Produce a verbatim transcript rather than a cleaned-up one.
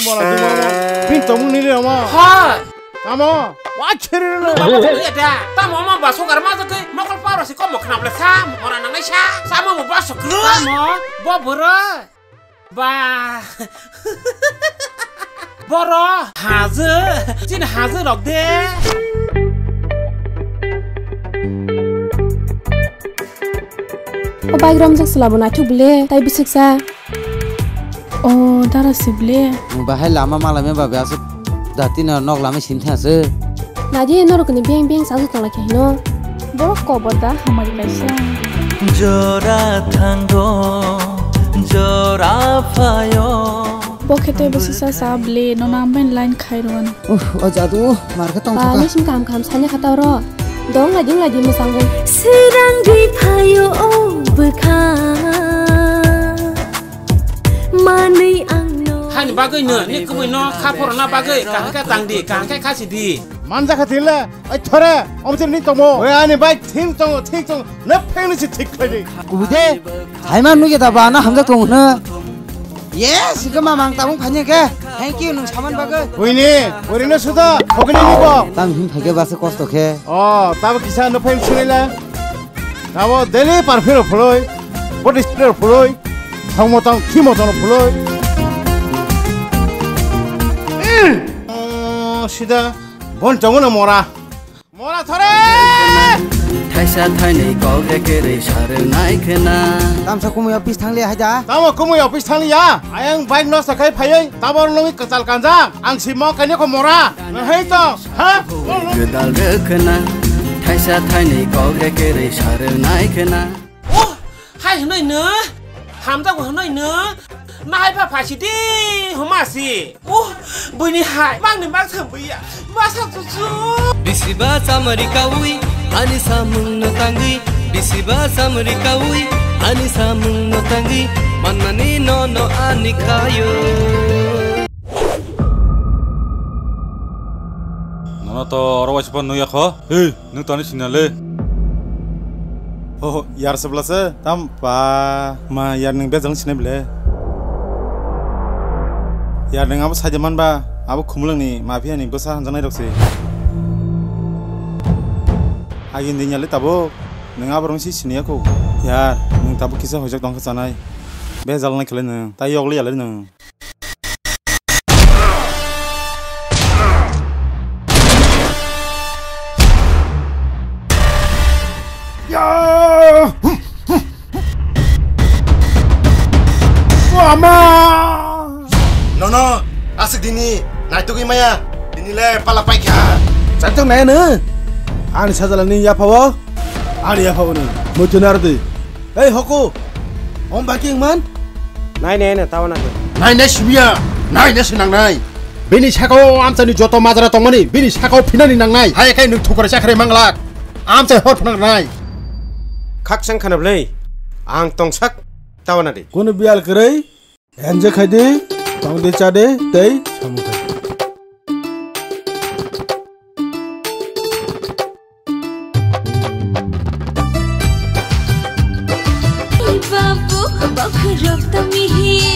Wala di mama. Bin tomung nini mama. Hoi. Tamo. Wa chiri le. Baba ko ya da. Tamo ma ba so gar ma jagoi mokol paro si ko mokna ble sa mora nang nai sa. Sa mo ba so kru. Tamo. Bo boro. Ba. Boro. Haje. Chin haje rok de. O bike romjak sela bo naithok bile, tai bwswk sa. O dara si bile. Bahai lama malaimani babe aswk dati no nok lamai sini thang aswk. Naidi norok ni beng beng sa tong lai khe hino. Borok kobor da hamari kaisa. Jora thango, jora phayo. Bo khe tei bwswk sa sa bile, nono ambai line khai rw ano. Uff, o jadu, mar khe tong thaka. Ba, nisi kaham kaham sani kha ta oro. Dong lai ding lai di mwsang bo. Swrang ri phaio o bwkha. Manwi ang no. Hani bagwi no, ni kubui no, kha phorona bagwi, kaham khe tang di, kaham khe khasi di. Manja kha tile, ai thore, omtir ni tomo. Oi ani bai thing tong, thing tong, ne pheng ni si thik khai di. Kubui de, hai ma nugya da ba na hamjak tong no. Yes, ke mamang tabung phanya ke. Thank you, nung saman bagwi. Buini, burino suda, khogini ni bo. Tam hin phage base kosto khe. O, tabo kisa no pheng sunila. Tabo daily perfume rok phuloi, body spray rok phuloi, thangmo tang khimo tang rok phuloi. Mm. O, sida, bon tongo na mora. Mora thore! Thaisa thainwi kok ekerwi sarwnai khena. Tamsa kumui office thangli hai da? Tamo kumui office thangli ya? Ayang bike nosto khai phaiwi tabor nungwi kwchal kanjak. Ang si mo kainwi kho mora. Nahai to, ha? Gwdal rwkhwna. Thaisa thainwi kok ekerwi sarwnai khena. Oh, hai hwnwi no? Hamjago hwnwi no? Nahai pha phasi di, homa si. Oh, buini hai, mangni mang thang buya. Masa chuchu. Bisiba samari kawi, ani samung no tangwi. Bisiba samari kawi, ani samung no tangwi. Manmani no no ani kayo. Nono to oro waisa phan nukya kho. Hey. Nwng toni sina le. Oh, yar sebla se. Tam pa ma yar nwng bejal sinai bile. Yar nwng abo saja man ba, abo khumulwng ni mafia ni bwsa hanjaknai rok se. Agin din yale tabuk nwng abo rong si siniya ko. Yar nwng tabuk kisa hojak tong kha chanai. Bejal nai khle nwng, tai yogli yale nwng. Ya! Ama! Nono, asik dini, naitugwi maya, dini le pala paikha. Chaitok nai no? Ani sajala ni yapha o? Ani yapha o ni, muitu nardi. Ei hoko, om baki wngman? Nai nai no, tabo nangkhe. Nai nai simiya, nai nai sinang nai. Bini sakao amchani joto majra tongmani, bini sakao phinani nangnai. Hai khai nwng thukore chakre manglak. Amchai hor phunang nai. Khakchang khana bwlai, ang tongsak tabo nadi. Kunu biyal kwrwi, enjoy khai di, tong di cha di, tei samung khai di. Babu, bakhurok tamihi.